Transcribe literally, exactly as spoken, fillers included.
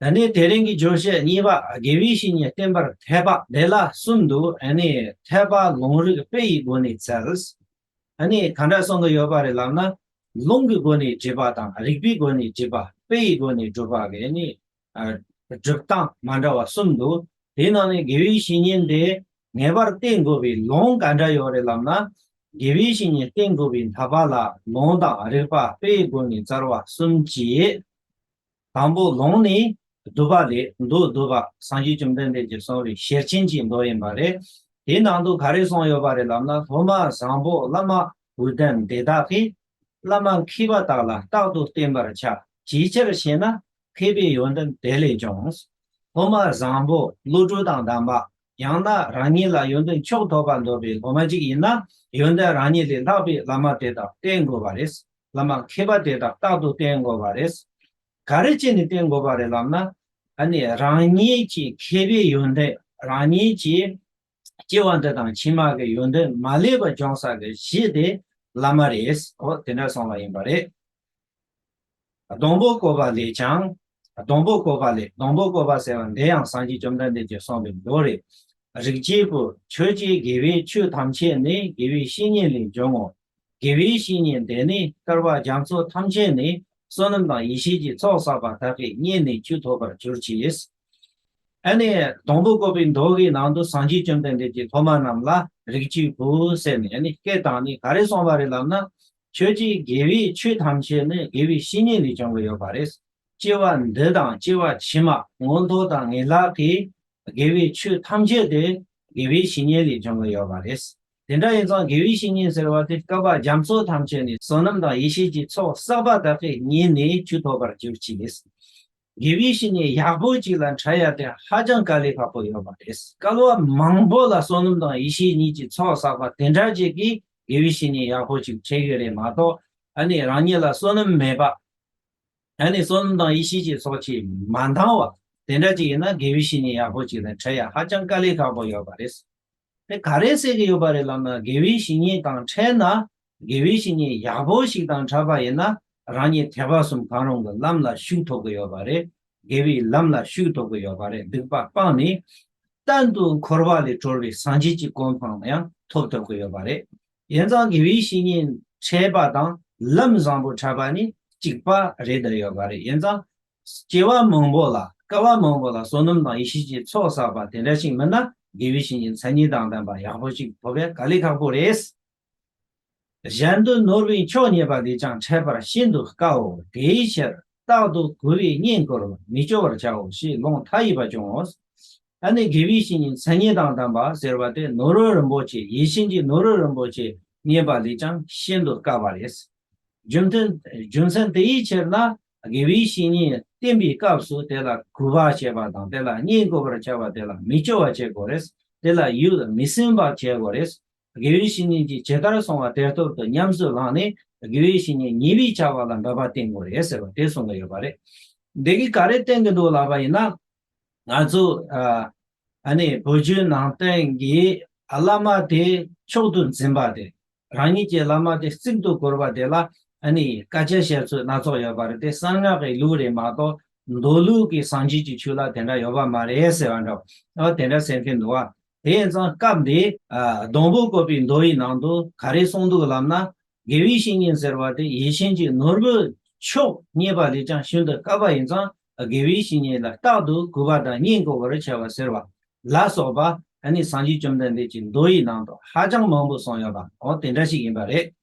ཨ་ནི་དེ་རིང་གི་བརྗོད་བྱ་གཉིས་པ། དགེ་བའི་བཤེས་གཉེན་བསྟེན་པར་འཐད་པ། དེ་ལ་གསུམ་འདུག་ཨ་ནི་འཐད་པ་ལུང་རིགས་དཔེ་ཡི་སྒོ་ནས་བཙལ། ཨ་ནི་ག་འདྲ་གསུང་གི་ཡོད་པ་རེད་ལབ་ན། ལུང་གི་སྒོ་ནས་དྲིས་པ་དང་། རིགས་པའི་སྒོ་ནས་དྲིས་པ། དཔེ་ཡི་སྒོ་ནས་དྲིས་པ་གི་ནི། ཨ། སྒྲུབ་སྟངས་མ་འདྲ་བ་གསུམ་འདུག་དེའི་ནང་ནས་དགེ་བའི་བཤེས་གཉེན་དེ་ངེས་པར་བསྟེན་དགོས་པའི་ལུང་ག་འདྲ་ཡོད་རེད་ལབ་ན། དགེ་བའི་བཤེས་གཉེན་བསྟེན་དགོས་པའི་འཐད་པ་ལ་ལུང་དང་རིགས་པ། དཔེ་ཡི་སྒོ་ནས་བཙལ་བ་གསུམ་གྱིས། དང་པོ་ལུང་ནི་བསྡུ་བ་ལས། མདོ་བསྡུ་བ། སངས་རྒྱས་བཅོམ་ལྡན་འདས་ཀྱིས་གསུངས་པའི་ཤེར་ཕྱིན་གྱི་མདོ་ཡིན་པ་རེད། དེའི་ནང་དུ་ག་རེ་གསུངས་ཡོད་པ་རེད་ལབ་ན། སློབ་མ་བཟང་པོ་བླ་མ་བུ་ལྡན་དེ་དག་གིས། བླ་མ་མཁས་པ་དག་ལ་རྟག་ཏུ་བསྟེན་པར་བྱ། ཅིའི་ཕྱིར་ཞེ་ན། མཁས་པའི་ཡོན་ཏན་དེ་ལས་འབྱུང་། སློབ་མ་བཟང་པོ། བློ་གྲོས་དང་ལྡན་པ། ཡང་ན་རང་ཉིད་ལ་ཡོན་ཏན་མཆོག་ཐོབ་པར་འདོད་པའི་སློབ་མ་ཅིག་ཡིན་ན། ཡོན་ཏན་རང་ཉིད་ལས་ལྷག་པའི་བླ་མ་དེ་དག་བསྟེན་དགོས་པ་རེད། བླ་མ་མཁས་པ་དེ་དག་རྟག་ཏུ་བསྟེན་དགོས་པ་རེད། ག་རེ་བྱས་ནས་བསྟེན་དགོས་པ་རེད་ལབ་ན། ཨ་ནི་རང་ཉིད་ཀྱི་མཁས་པའི་ཡོན་ཏན། རང་ཉིད་ཀྱི་སྐྱེ་བ་འདི་དང་ཕྱི་མ་གི་ཡོན་ཏན་མ་ལུས་པ་སྦྱོང་ས་གི་གཞི་དེ་བླ་མ་རེད། འོ་དེ་འདྲ་གསུངས་པ་ཡིན་པ་རེད། སྡོང་པོ་བཀོད་པ་ལས་ཀྱང་། སྡོང་པོ་བཀོད་པ་ལས། སྡོང་པོ་བཀོད་པ་ཟེར་བ་འདི་ཡང་སངས་རྒྱས་བཅོམ་ལྡན་འདས་ཀྱིས་གསུངས་པའི་མདོ་རེད། རིགས་ཀྱི་བུ། ཁྱོད་ཀྱིས་དགེ་བའི་ཆོས་ཐམས་ཅད་ནི་དགེ་བའི་བཤེས་གཉེན་ལས་འབྱུང་ངོ་། དགེ་བའི་བཤེས་གཉེན་དེ་ནི་བསྐལ་པ་རྒྱ་མཚོ་ཐམས་ཅད་ནས་བསོད་ནམས་དང་ཡེ་ཤེས་ཀྱི་ཚོགས་བསགས་པ་དག་གི་སྙིང་ནས་ཆུད་ཐོབ་པར་གྱུར་ཅིག་ཨ་ནི་སྡོང་པོ་བཀོད་པའི་མདོ་གི་ནང་དུ་སངས་རྒྱས་བཅོམ་ལྡན་འདས་ཀྱིས་སློབ་མ་རྣམས་ལ་རིགས་ཀྱི་བུ་ཟེར་ནས་ཨ་ནི་སྐད་བཏང་ནས་ག་རེ་གསུངས་པ་རེད་ལབ་ན། ཁྱོད་ཀྱིས་དགེ་བའི་ཆོས་ཐམས་ཅད་ནི་དགེ་བའི་བཤེས་གཉེན་ལས་བྱུང་གི་ཡོད་པ་རེད། སྐྱེ་བ་འདི་དང་སྐྱེ་བ་ཕྱི་མ་མངོན་མཐོ་དང་ངེས་ལེགས་ཀྱི་དགེ་བའི་ཆོས་ཐམས་ཅད་དེ་དགེ་བའི་བཤེས་གཉེན་ལས་བྱུང་གི་ཡོད་པ་རེད། དེ་འདྲ་ཡིན་ཙང་དགེ་བའི་བཤེས་གཉེན་ཟེར་བ་དེ་བསྐལ་པ་རྒྱ་མཚོ་ཐམས་ཅད་ནས་བསོད་ནམས་དང་ཡེ་ཤེས་ཀྱི་ཚོགས་བསགས་པ་དག་གི་སྙིང་ནས་ཆུད་ཐོབ་པར་གྱུར་ཅིག་དགེ་བའི་བཤེས་གཉེན་ཡག་པོ་ཅིག་ལ་འཕྲད་ཡ་དེ་ཧ་ཅང་དཀའ་ལས་ཁག་པོ་ཡོད་པ་རེད། བསྐལ་པ་མང་པོ་ལ་བསོད་ནམས་དང་ཡེ་ཤེས་གཉིས་ཀྱི་ཚོགས་བསགས་པ་དེ་འདྲ་ཅིག་གིས་དགེ་བའི་བཤེས་གཉེན་ཡག་པོ་ཅིག་འཕྲད་ཡོད་རེད་མ་གཏོགས། ཨ་ནི་རང་ཉིད་ལ་བསོད་ནམས་མེད་པ། ཨ་ནི་བསོད་ནམས་དང་ཡེ་ཤེས་ཀྱི་ཚོགས་ཀྱིས་མ་འདང་བ་དེ་འདྲ་ཅིག་ཡིན་ན། དགེ་བའི་བཤེས་གཉེན་ཡག་པོ་ཅིག་ལ་འཕྲད་ཡ་ཧ་ཅང་དཀའ་ལས་ཁག་པོ་ཡོད་པ་རེད། དེ་ག་རེ་ཟེར་གྱི་ཡོད་པ་རེད་ལབ་ན། དགེ་བའི་བཤེས་གཉེན་དང་འཕྲད་ན། དགེ་བའི་བཤེས་གཉེན་ཡག་པོ་ཞིག་དང་འཕྲད་པ་ཡིན་ན། རང་ཉིད་ཐེག་པ་གསུམ་གང་རུང་གི་ལམ་ལ་ཞུགས་ཐུབ་ཀྱི་ཡོད་པ་རེད། དགེ་བའི་ལམ་ལ་ཞུགས་ཐུབ་ཀྱི་ཡོད་པ་རེད། སྡིག་པ་སྤངས་ནས་གཏན་དུ་འཁོར་བ་ལས་གྲོལ་བའི་སངས་རྒྱས་ཀྱི་གོ་འཕང་ཡང་ཐོབ་ཐུབ་ཀྱི་ཡོད་པ་རེད། ཡིན་ཙང་དགེ་བའི་བཤེས་གཉེན་འཕྲད་པ་དང་ལམ་བཟང་པོ་འཕྲད་པ་ནི་གཅིག་པ་རེད་བསྡད་ཡོད་པ་རེད། ཡིན་ཙང་སྐྱེ་བ་མང་པོ་ལ། བསྐལ་པ་མང་པོ་ལ་བསོད་ནམས་དང་ཡེ་ཤེས་ཀྱི་ཚོགས་བསགས་པ་དེ་འདྲ་ཞིག་མིན་ན། དགེ་བའི་བཤེས་གཉེན་མཚན་ཉིད་དང་ལྡན་པ་ཡག་པོ་ཞིག་ཐོབ་ཡ་དཀའ་ལས་ཁག་པོ་རེད། གཞན་དོན་ནོར་བའི་མཆོག་རྙེད་པ་ལས་ཀྱང་འཕྲད་པར་ཤིན་ཏུ་དཀའོ། དེའི་ཕྱིར་རྟག་ཏུ་གུས་པས་བསྙེན་བཀུར་བ། མི་སྐྱོ་བར་བྱའོ་ཞེས་ལུང་མཐའ་ཡས་པ་བྱུང་ངོ་། ཨ་ནི་དགེ་བའི་བཤེས་གཉེན་མཚན་ཉིད་དང་ལྡན་པ་ཟེར་བ་དེ་ནོར་བུ་རིན་པོ་ཆེ། ཡིད་བཞིན་གྱི་ནོར་བུ་རིན་པོ་ཆེ་རྙེད་པ་ལས་ཀྱང་ཤིན་ཏུ་དཀའ་བ་རེད། རྒྱུ་མཚན་རྒྱུ་མཚན་དེའི་ཕྱིར་ན། དགེ་བའི་བཤེས་གཉེན་བསྟེན་པའི་སྐབས་སུ་དེ་ལ་གུས་པ་བྱེད་པ་དང་། དེ་ལ་བསྙེན་བཀུར་བར་བྱ་བ། དེ་ལ་མི་སྐྱོ་བ་བྱེད་དགོས་རེད། དེ་ལ་ཡུལ་མི་སེམས་པ་བྱེད་དགོས་རེད། དགེ་བའི་བཤེས་གཉེན་གྱིས་ཇི་ལྟར་གསུངས་པ་དེ་ལྟར་དུ་ཉམས་སུ་བླངས་ནས། དགེ་བའི་བཤེས་གཉེན་ཉེས་པའི་བྱ་བ་ལ་འབད་པ་བསྟེན་དགོས་རེད་ཟེར་བ་དེ་གསུང་གི་ཡོད་པ་རེད། འདི་གིས་ག་རེ་བསྟན་གྱི་འདུག་ལབ་པ་ཡིན་ན། ང་ཚོ་ཨ་ཨ་ནི་བོད་བརྒྱུད་ནང་བསྟན་གྱི་བླ་མ་དེ་མཆོག་ཏུ་འཛིན་པ་དེ། རང་ཉིད་ཀྱི་བླ་མ་དེ་གཙུག་ཏུ་གུས་པ་དེ་ལ་ཨ་ནི་སྐད་ཆ་བཤད་ཚུལ་སྣ་ཚོགས་ཡོད་པ་རེད། དེ་གསང་སྔགས་ཀྱི་ལུགས་རེད་མ་གཏོགས། མདོ་ལུགས་ཀྱི་སངས་རྒྱས་ཀྱི་ཆོས་ལ་དེ་འདྲ་ཡོད་པ་མ་རེད་ཟེར་བ་འདྲ་བོ། ཨ་དེ་འདྲ་ཟེར་མཁན་འདུག་བ། དེ་ཡིན་ཙང་སྐབས་འདི་ཨ་སྡོང་པོ་བཀོད་པའི་མདོ་ཡི་ནང་དུ་ག་རེ་གསུངས་འདུག་ལབ་ན། དགེ་བའི་བཤེས་གཉེན་ཟེར་བ་དེ་ཡིད་བཞིན་གྱི་ནོར་བུ་མཆོག་རྙེད་པ་ལས་ཀྱང་ཤིན་ཏུ་དཀའ་བ་ཡིན་ཙང་། དགེ་བའི་བཤེས་གཉེན་ལ་རྟག་ཏུ་གུས་པ་དང་བསྙེན་བཀུར་བར་བྱ་བ་ཟེར་བ་ལ་སོགས་པ། ཨ་ནི་སངས་རྒྱས་བཅོམ་ལྡན་འདས་ཀྱི་མདོ་ཡི་ནང་དུ་ཧ་ཅང་མང་པོ་གསུངས་ཡོད་པ། འོ་དེ་འདྲ་ཞིག་ཡིན་པ་རེད།